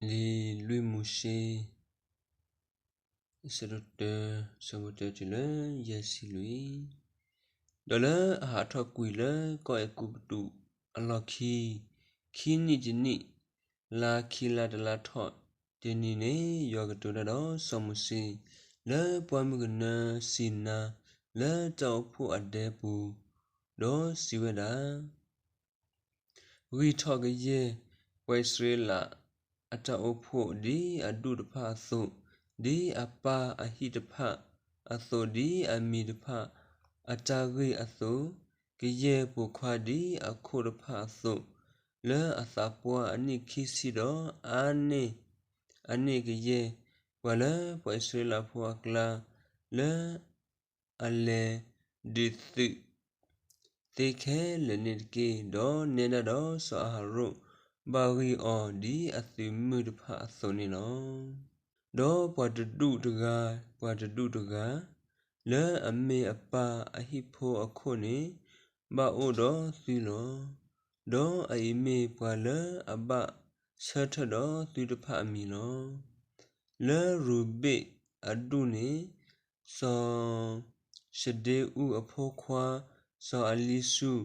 လံာ်လွံၢ်မိၤၡ့ အဆၢဒိၣ်တၢ ဆၢဖိတၢတုၤလၢယဲၢ်ဆံလွံၢ်. ဒီးလၢအဟးထီၣ်ကွံာ်လၢကီၢ်အဲၤကူပတူးအလီၢ်ခံ ခံနံၣ်တနံၣ်, လါခံလါတလါထီၣ်တနံၤန့ၣ်, ယွၤကတိၤတၢ်ဒီးစီၤမိၤၡ့ လၢပှၢ်မုၢ်ကနၢစံၤနါ လၢတၢ်အိၣ်ဖှိၣ်အဒဲပူၤ, ဒီးစံးဝဲဒၣ် ဂံၢ်ထီၣ်ကယဲၢ်ပှၤအံၣ်စရ့လးအတၢ်အိၣ်ဖှိၣ်ဒ်အဒူၣ်တဖၣ်အသိး, ဒ်အပၢ်အဟံၣ်တဖၣ်အသိး, ဒ်အမံၤတဖၣ်အတၢ်ဂ့ၢ်အသိး, ကယဲၢ်ပိာ်ခွါဒ်အခိၣ်တဖၣ်အသိး, လၢအသးပှၢ်အနံၣ်ခံဆံဒီးအါန့ၢ်အန့ၣ်ကယဲၢ် ပှၤလၢပှၤအံၣ်စရ့လးဖိအကျါ လၢ အလဲၤဒုးသုးသ့ခဲလၢာ်န့ၣ်တက့ၢ်. ဒီးနဲဒၣ်ဒီးစီၤအၤဟရိၣ် ဘၣ်ဂံၢ်အီၤဒ်အသုးမုၢ်တဖၣ်အသိးန့ၣ်လီၤ. ဒီးပှၤတဒူၣ်တဂၤ, ပှၤတဒူၣ်တဂၤ, လၢအမ့ၢ်အပၢ်အဟံၣ်ဖိအခိၣ်န့ၣ်, ဘၣ်အိၣ်ဒီးသုလီၤ. ဒီးအအံၤမ့ၢ်ပှၤလၢအဘၣ်ဆၢထၢၣ်ဒီးသုတဖၣ်အမံၤလီၤ. လၢရူၤဘ့ၣ်အဒူၣ်န့ၣ်, စီၤၡဒ့အူအဖိခွါ, စီၤအလံစူၣ်,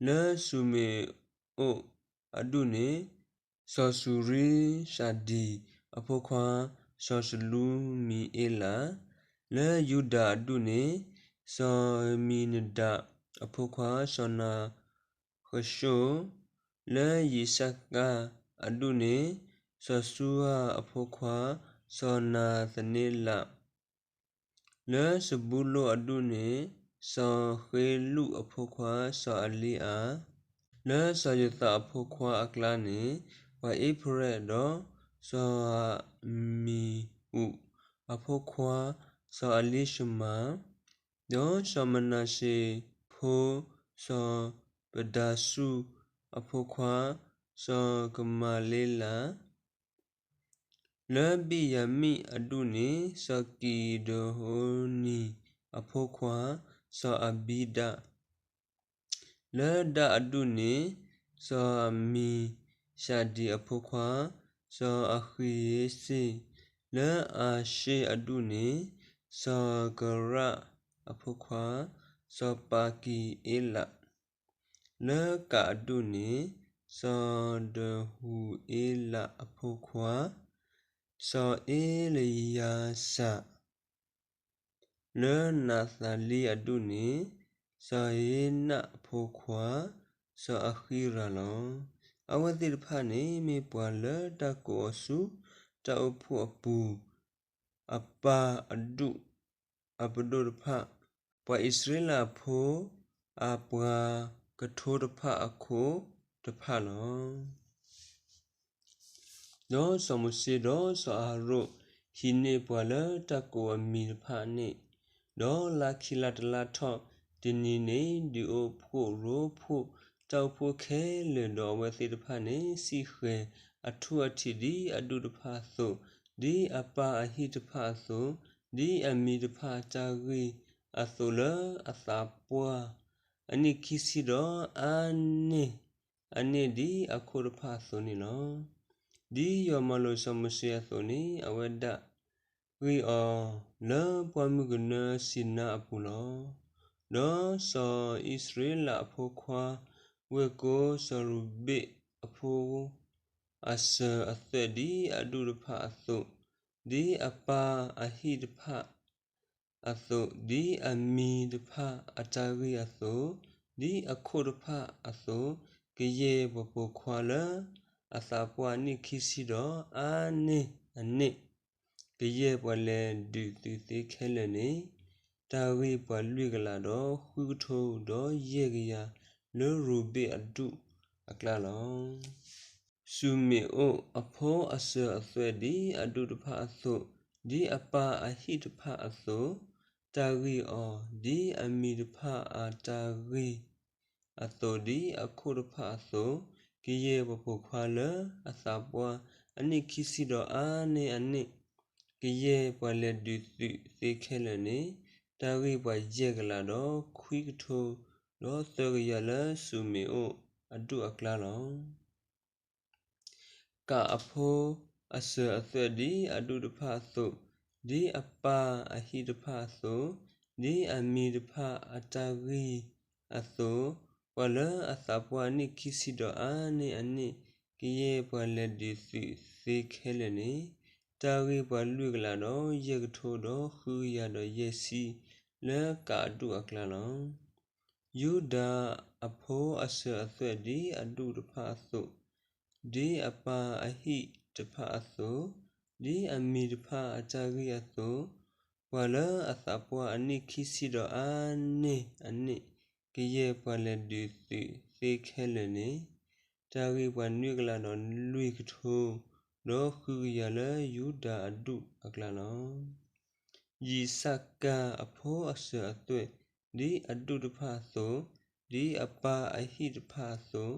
လၢၡူမ့ၤအိၣ်အဒူၣ်န့ၣ်, စီၤစူၤရံၡၢ်ဒံၣ်အဖိခွါ, စီၤၡလူမံၤအ့လး, လၢယူဒၤအဒူၣ်န့ၣ်, စီၤမံၤနဒးအဖိခွါ, စီၤနၤဃၡိၣ်, လၢယံးစကၤအဒူၣ်န့ၣ်, စီၤစူဟၢ်အဖိခွါ, စီၤနၤသန့လး, လၢစဘူလိၣ်အဒူၣ်န့ၣ်, စီၤဃ့လူၣ်အဖိခွါ, စီၤအလံအၤ, လၢစီၤယိၤသးအဖိခွါအကျါန့ၣ်, ပှၤအ့ဖရဲၣ်ဒီးစီၤအမံၤအူးအဖိခွါ, စီၤအလံၡမၤ, ဒီးစီၤမနၤရှ့ၤဖိ, စီၤပဒၤရှူၣ်အဖိခွါ, စီၤကမၤလ့လး, လၢဘံၣ်ယၤမံၣ်အဒူၣ်န့ၣ်, စီၤကံၤဒဟိနံၤအဖိခွါ, စီၤအဘံဒၣ်, လၢဒၣ်အဒူၣ်န့ၣ်, စီၤအမံၤၡၢ်ဒံၣ်အဖိခွါ, စီၤအဃံၤဧ့စ့ၣ်, လၢအၤၡ့ၣ်အဒူၣ်န့ၣ်, စီၤကရၣ်အဖိခွါ, စီၤပၤကံၤအ့လး, လၢကးအဒူၣ်န့ၣ်, စီၤဒဟူၤအ့လးအဖိခွါ, စီၤအ့လယၤစၢ်, လၢနးသၤလံအဒူၣ်န့ၣ်, စီၤဧ့နးအဖိခွါ, စီၤအဃံရၤလီၤ. အဝဲသ့ၣ်တဖၣ်န့ၣ် မ့ၢ်ပှၤလၢတၢ်ကိးအီၤဆူတၢ်အိၣ်ဖှိၣ်အပူၤ အပၢ်အဒူၣ်အပဒိၣ်တဖၣ်, ပှၤအံၣ်စရ့လးဖိအပှၤကထိတဖၣ်အခိၣ်တဖၣ်လီၤ. ဒီးစီၤမိၤၡ့ဒီးစီၤအၤဟရိၣ်ဟံးန့ၢ်ပှၤလၢတၢ်ကိးအမံၤတဖၣ်န့ၣ်, ဒီးလါခံလါတလါထီၣ်တနံၤန့ၣ်, ဒုးအိၣ်ဖှိၣ်ရိဖှိၣ်တၢ်အိၣ်ဖှိၣ်ခဲလၢာ်, ဒီးအဝဲသ့ၣ်တဖၣ်န့ၣ် စံၣ်ဃဲၤအထူအထံးဒ်အဒူၣ်တဖၣ်အသိး, ဒ်အပၢ်အဟံၣ်တဖၣ်အသိး, ဒ်အမံၤတဖၣ်အတၢ်ဂ့ၢ်အသိးလၢအသးပှၢ်, အနံၣ်ခံဆံဒီးအါန့ၢ်အန့ၣ်ဒ်အခိၣ်တဖၣ်အသိးန့ၣ်လီၤ. ဒ်ယွၤမၤလိာ်စီၤမိၤၡ့အသိးန့ၣ်, အဝဲဒၣ်ဂံၢ်အီၤလၢပှၢ်မုၢ်ကနၢစံၤနါအပူၤလီၤ. ဒီးစီၤအံၣ်စရ့လးအဖိခွါ ဝဲၢ်ကိစၢ်ရူၤဘ့ၣ်အဖိ အစၢၤအသွဲၣ်ဒ်အဒူၣ်တဖၣ်အသိး, ဒ်အပၢ်အဟံၣ်တဖၣ်အသိး, ဒ်အမံၤတဖၣ်အတၢ်ဂ့ၢ်အသိး, ဒ်အခိၣ်တဖၣ်အသိး, ကယဲၢ်ပှၤပိာ်ခွါလၢအသးပှၢ်အနံၣ်ခံဆံဒီးအါန့ၢ်အန့ၣ်, ကယဲၢ်ပှၤလဲၤဒုးသုးသ့ခဲလၢာ်န့ၣ်, တၢ်ဂ့ၢ်ပှၤလွံၢ်ကလးဒီးဃုကထိဒီးယဲၢ်ကယၤ လၢရူၤဘ့ၣ်အဒူၣ်အကျါလီၤ. ၡူမ့ၤအိၣ်အဖိအစၢၤအသွဲၣ်ဒ်အဒူၣ်တဖၣ်အသိး, ဒ်အပၢ်အဟံၣ်တဖၣ်အသိး, တၢ်ဂ့ၢ်အီၤ, ဒ်အမံၤတဖၣ်အတၢ်ဂ့ၢ်အသိး, ဒ်အခိၣ်တဖၣ်အသိး, ကယဲၢ်ပှၤပိာ်ခွါလၢအသးပှၢ်အနံၣ်ခံဆံဒီးအါန့ၢ်အန့ၣ်, ကယဲၢ်ပှၤလဲၤဒုးသုးသ့ခဲလၢာ်န့ၣ်, တၢ်ဂ့ၢ်ပှၤယဲၢ်ကလးဒီးခွံကထိဒီးသၢကယၤလၢၡူမ့ၤအိၣ်အဒူၣ်အကျါလီၤ. ကးအဖိ အစၢၤအသွဲၣ်ဒ်အဒူၣ်တဖၣ်အသိး, ဒ်အပၢ်အဟံၣ်တဖၣ်အသိး, ဒ်အမံၤတဖၣ်အတၢ်ဂံၢ်အသိး, ပှၤလၢအသးပှၢ်အနံၣ်ခံဆံဒီးအါန့ၢ်အန့ၣ် ကယဲၢ်ပှၤလဲၤဒုးသုးသ့ခဲလၢာ်န့ၣ်, တၢ်ဂ့ၢ်ပှၤလွံၢ်ကလးဒီးယဲၢ်ကထိဒီးဃုကယၤဒီးယဲၢ်ဆံလၢကအဒူၣ်အကျါလီၤ. ယူဒၤအဖိအစၢၤအသွဲၣ်ဒ်အဒူၣ်တဖၣ်အသိး, ဒ်အပၢ်အဟံၣ်တဖၣ်အသိး, ဒ်အမံၤတဖၣ်အတၢ်ဂံၢ်အသိး, ပှၤလၢအသးပှၢ်အနံၣ်ခံဆံဒီးအါန့ၢ်အန့ၣ် ကယဲၢ်ပှၤလဲၤဒုးသုးသ့ခဲလၢာ်န့ၣ်, တၢ်ဂ့ၢ်ပှၤနွံကလးဒီးလွံၢ်ကထိ ဒီးဃုကယၤလၢယူဒၤအဒူၣ်အကျါလီၤ. ယံးစကၤအဖိအစၢၤအသွဲၣ်, ဒ်အဒူၣ်တဖၣ်အသိး, ဒ်အပၢ်အဟံၣ်တဖၣ်အသိး,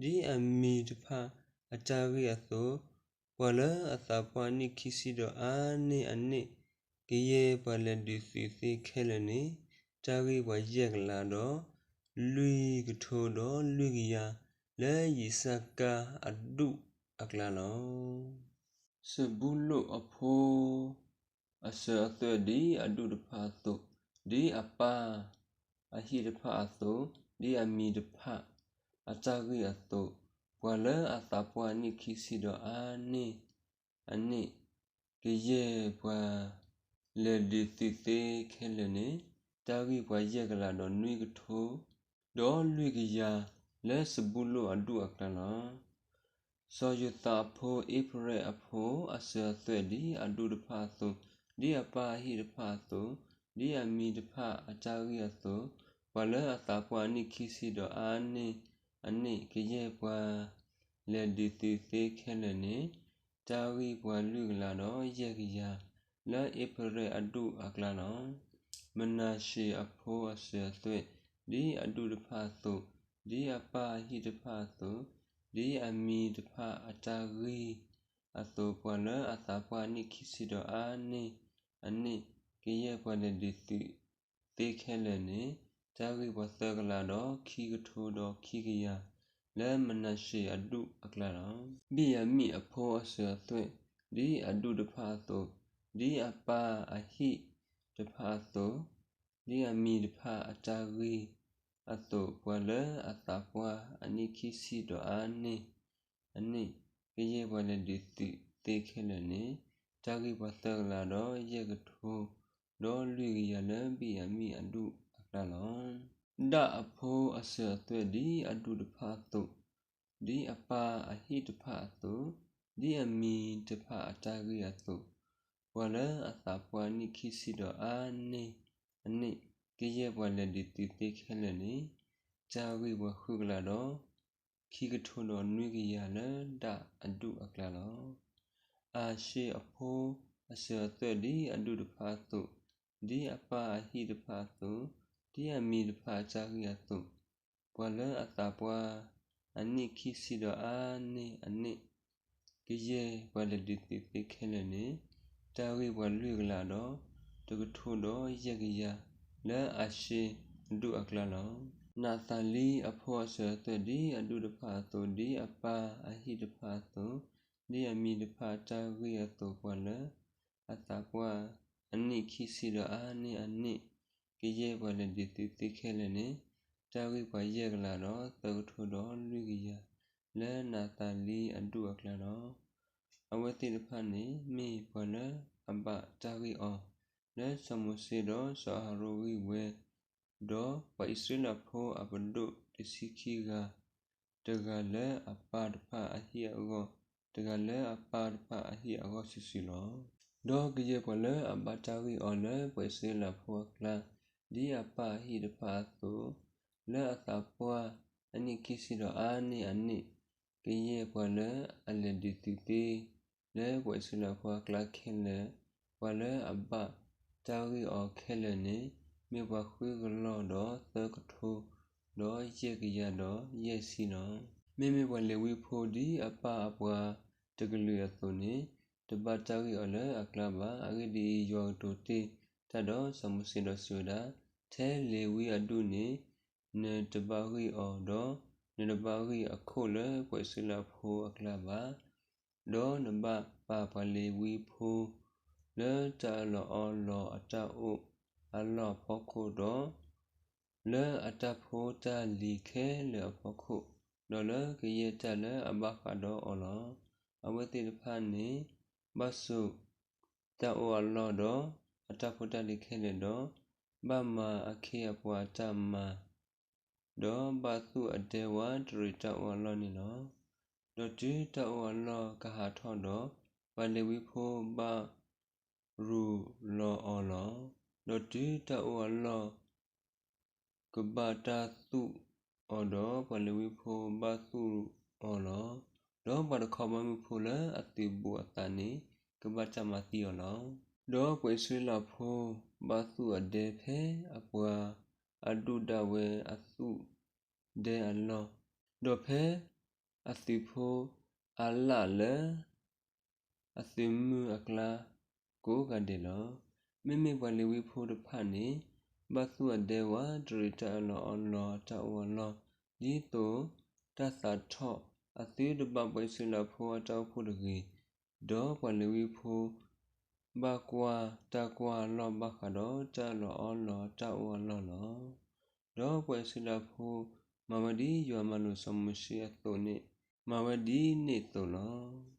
ဒ်အမံၤတဖၣ်အတၢ်ဂံၢ်အသိး, ပှၤလၢအသးပှၢ်နံၣ်ခံဆံဒီးအါန့ၢ်အန့ၣ် ကယဲၢ်ပှၤလဲၤဒုးသုးသ့ခဲလၢာ်န့ၣ်, တၢ်ဂ့ၢ်ပှၤယဲၢ်ကလးဒီးလွံၢ်ကထိဒီးလွံၢ်ကယၤလၢယံးစကၤအဒူၣ်အကျါလီၤ. စဘူလိၣ်အဖိ အစၢၤအသွဲၣ်ဒ်အဒူၣ်တဖၣ်အသိး, ဒ်အပၢ်အဟံၣ်တဖၣ်အသိး, ဒ်အမံၤတဖၣ်အတၢ်ဂံၢ်အသိး, ပှၤလၢအသးပှၢ်အနံၣ်ခံဆံဒီးအါန့ၢ်အန့ၣ် ကယဲၢ်ပှၤလဲၤဒုးသုးသ့ခဲလၢာ်န့ၣ်, တၢ်ဂ့ၢ်ပှၤယဲၢ်ကလးဒီးနွံကထိ ဒီးလွံၢ်ကယၤလၢစဘူလိၣ်အဒူၣ်အကျါလီၤ. စီၤယိၤသးအဖိအ့ဖရဲၣ်အဖိအစၢၤအသွဲၣ်ဒ်အဒူၣ်တဖၣ်အသိး, ဒ်အပၢ်အဟံၣ်တဖၣ်အသိး, ဒ်အမံၤတဖၣ်အတၢ်ဂံၢ်အသိး, ပှၤလၢအသးပှၢ်အနံၣ်ခံဆံဒီးအါန့ၢ်အန့ၣ် ကယဲၢ်ပှၤလဲၤဒုးသုးသ့ခဲလၢာ်န့ၣ်, တၢ်ဂ့ၢ်ပှၤလွံၢ်ကလးဒီးယဲၢ်ကယၤလၢအ့ဖရဲၣ်အဒူၣ်အကျါလီၤ. မနၤၡ့ၤအဖိအစၢၤအသွဲၣ်, ဒ်အဒူၣ်တဖၣ်အသိး, ဒ်အပၢ်အဟံၣ်တဖၣ်အသိး, ဒ်အမံၤတဖၣ်အတၢ်ဂံၢ်အသိး, ပှၤလၢအသးပှၢ်အနံၣ်ခံဆံဒီးအါန့ၢ်အန့ၣ် ကယဲၢ်ပှၤလဲၤဒုးသုးသ့ခဲလၢာ်န့ၣ်, တၢ်ဂ့ၢ်ပှၤသၢကလးဒီးခံကထိဒီးခံကယၤလၢမနၤၡ့ၤအဒူၣ်အကျါလီၤ. ဘံၣ်ယၤမံၣ်အဖိအစၢၤအသွဲၣ်, ဒ်အဒူၣ်တဖၣ်အသိး, ဒ်အပၢ်အဟံၣ်တဖၣ်အသိး, ဒ်အမံၤတဖၣ်အတၢ်ဂံၢ်အသိး, ပှၤလၢအသးပှၢ်အနံၣ်ခံဆံဒီးအါန့ၢ်အန့ၣ် ကယဲၢ်ပှၤလဲၤဒုးသုးသ့ခဲလၢာ်န့ၣ်, တၢ်ဂ့ၢ်ပှၤသၢကလးဒီးယဲၢ်ကထိ ဒီးလွံၢ်ကယၤလၢဘံၣ်ယၤမံၣ်အဒူၣ်အကျါလီၤ. ဒၣ်အဖိအစၢၤအသွဲၣ်ဒ်အဒူၣ်တဖၣ်အသိး, ဒ်အပၢ်အဟံၣ်တဖၣ်အသိး, ဒ်အမံၤတဖၣ်အတၢ်ဂံၢ်အသိး, ပှၤလၢအသးပှၢ်အနံၣ်ခံဆံဒီးအါန့ၢ်အန့ၣ် ကယဲၢ်ပှၤလဲၤဒုးသုးသ့ခဲလၢာ်န့ၣ်, တၢ်ဂ့ၢ်ပှၤဃုကလးဒီး ခံကထိဒီးနွံကယၤလၢဒၣ်အဒူၣ်အကျါလီၤ. အၤၡ့အဖိအစၢၤအသွဲၣ်ဒ်အဒူၣ်တဖၣ်အသိး, ဒ်အပၢ်အဟံၣ်တဖၣ်အသိး, ဒ်အမံၤတဖၣ်အတၢ်ဂံၢ်အသိး, ပှၤလၢအသးပှၢ်အနံၣ်ခံဆံဒီးအါန့ၢ်အန့ၣ် ကယဲၢ်ပှၤလဲၤဒုးသုးသ့ခဲလၢာ်န့ၣ်, တၢ်ဂ့ၢ်ပှၤလွံၢ်ကလးဒီး တကထိဒီးယဲၢ်ကယၤလၢအၤၡ့အဒူၣ်အကျါလီၤ. နးသၤလံအဖိအစၢၤအသွဲၣ်ဒ်အဒူၣ်တဖၣ်အသိး, ဒ်အပၢ်အဟံၣ်တဖၣ်အသိး, ဒ်အမံၤတဖၣ်အတၢ်ဂံၢ်အသိး, ပှၤလၢအသးပှၢ်အနံၣ်ခံဆံဒီးအါန့ၢ်အန့ၣ် ကယဲၢ်ပှၤလဲၤဒုးသုးသ့ခဲလၢာ်န့ၣ်, တၢ်ဂ့ၢ်ပှၤယဲၢ်ကလးဒီးသၢကထိဒီးလွံၢ်ကယၤလၢနးသၤလံအဒူၣ်အကျါလီၤ. အဝဲသ့ၣ်တဖၣ်န့ၣ်မ့ၢ်ပှၤလၢအဘၣ်တၢ်ဂ့ၢ်အီၤ လၢစီၤမိၤၡ့ဒီးစီၤအၤဟရိၣ်ဂံၢ်ဝဲ, ဒီးပှၤအံၣ်စရ့လးဖိအပဒိၣ်တဆံခံဂၤ, တဂၤလၢအပၢ်တဖၣ်အဟံၣ်အဂီၢ်, တဂၤလၢအပၢ်တဖၣ်အဟံၣ်အဂီၢ်စုာ်စုာ်လီၤ. ဒီးကယဲၢ်ပှၤလၢအဘၣ်တၢ်ဂ့ၢ်အီၤလၢပှၤအံၣ်စရ့လးဖိအကျါ, ဒ်အပၢ်အဟံၣ်တဖၣ်အသိး, လၢအသးပှၢ်အနံၣ်ခံဆံဒီးအါန့ၢ်အန့ၣ်, ကယဲၢ်ပှၤလၢအလဲၤဒုးသုးသ့ လၢပှၤအံၣ်စရ့လးဖိအကျါခဲလၢာ်, ပှၤလၢအဘၣ်တၢ်ဂ့ၢ်အီၤခဲလၢာ်န့ၣ်, မ့ၢ်ပှၤဃုကလးဒီးသၢကထိဒီးယဲၢ်ကယၤဒီးယဲၢ်ဆံလီၤ. မ့မ့ၢ်ပှၤလ့ၤဝံဖိဒ်အပၢ်အပှၤတကလုာ်အသိးန့ၣ်, တဘၣ်တၢ်ဂ့ၢ်အီၤလၢအကျါဘၣ်. အဂ့ၢ်ဒ်အံၤ, ယွၤကတိၤတ့ၢ်တၢ်ဒီးစီၤမိၤၡ့ဒီးစံးဝဲဒၣ်, ထဲလ့ၤဝံအဒူၣ်န့ၣ် နတဘၣ်ဂံၢ်အီၤ, ဒီးနတဘၣ်ဂံၢ်အခိၣ်လၢပှၤအံၣ်စရ့လးဖိအကျါဘၣ်. ဒီးနဘၣ် ပာ်ပှၤလ့ၤဝံဖိ လၢတၢ်အၢၣ်လီၤအီလီၤအတၢ်အိၣ်အလီၢ်အဖီခိၣ်ဒီး လၢအတၢ်ဖိတၢ်လံၤခဲလၢာ်အဖီခိၣ်, ဒီးလၢကယဲၢ်တၢ်လၢအဘၣ်ဃးဒီးအီၤလီၤ. အဝဲသ့ၣ်တဖၣ်န့ၣ် ဘၣ်ဆိၣ်တၢ်အိၣ်အလီၢ်ဒီးအတၢ်ဖိတၢ်လံၤခဲလၢာ်ဒီး ဘၣ်မၤအခ့အပှၤအတၢ်မၤ ဒီးဘၣ်သူၣ်အဒဲဝးတရံးတၢ်အိၣ်အလီၢ်န့ၣ်လီၤ. ဒီးတုၤတၢ်အိၣ်အလီၢ်ကဟးထီၣ်ဒီး ပှၤလ့ၤဝံဖိဘၣ်ရူၤလီၤအီၤလီၤ. ဒီးတုၤတၢ်အိၣ်အလီၢ် ကဘၣ်တၢ်သူၣ်အီၤဒီး ပှၤလ့ၤဝံဖိဘၣ်သူၣ်အီၤလီၤ. ဒီးပှၤတခီဘီမုၢ်ဖိလၢအသုးဘူးအသးန့ၣ် ကဘၣ်တၢ်မၤသံအီၤလီၤ. ဒီးပှၤအံၣ်စရ့လးဖိဘၣ်သူၣ်အဒဲဖဲအပှၤအဒူၣ်ဒၣ်ဝဲအသူၣ်ဒဲအလီၢ်, ဒီးဖဲအသုးဖိအလၣ်လၢ အသုးမုၢ်အကျါကိးဂၤဒဲးလီၤ. မ့မ့ၢ်ပှၤလ့ၤဝံဖိတဖၣ်န့ၣ် ဘၣ်သူၣ်အဒဲဝးတရံးတၢ်အၢၣ်လီၤအီလီၤအတၢ်အိၣ်အလီၢ်, ဒ်သိးတၢ်သးထီၣ်အသုတဘၣ်ပှၤအံၣ်စရ့လးဖိအတၢ်အိၣ်ဖှိၣ်တဂ့ၤ, ဒီးပှၤလ့ၤဝံဖိ ဘၣ်ကွၢ်တၢ်ကွၢ်အလီၢ်ဘၣ်ဃးဒီးတၢ်အၢၣ်လီၤအီလီၤတၢ်အိၣ်အလီၢ်လီၤ. ဒီးပှၤအံၣ်စရ့လးဖိ မၤဝဲဒ်ယွၤမၤလိာ်စီၤမိၤၡ့အသိးန့ၣ် မၤဝဲဒ်န့ၣ်အသိးလီၤ.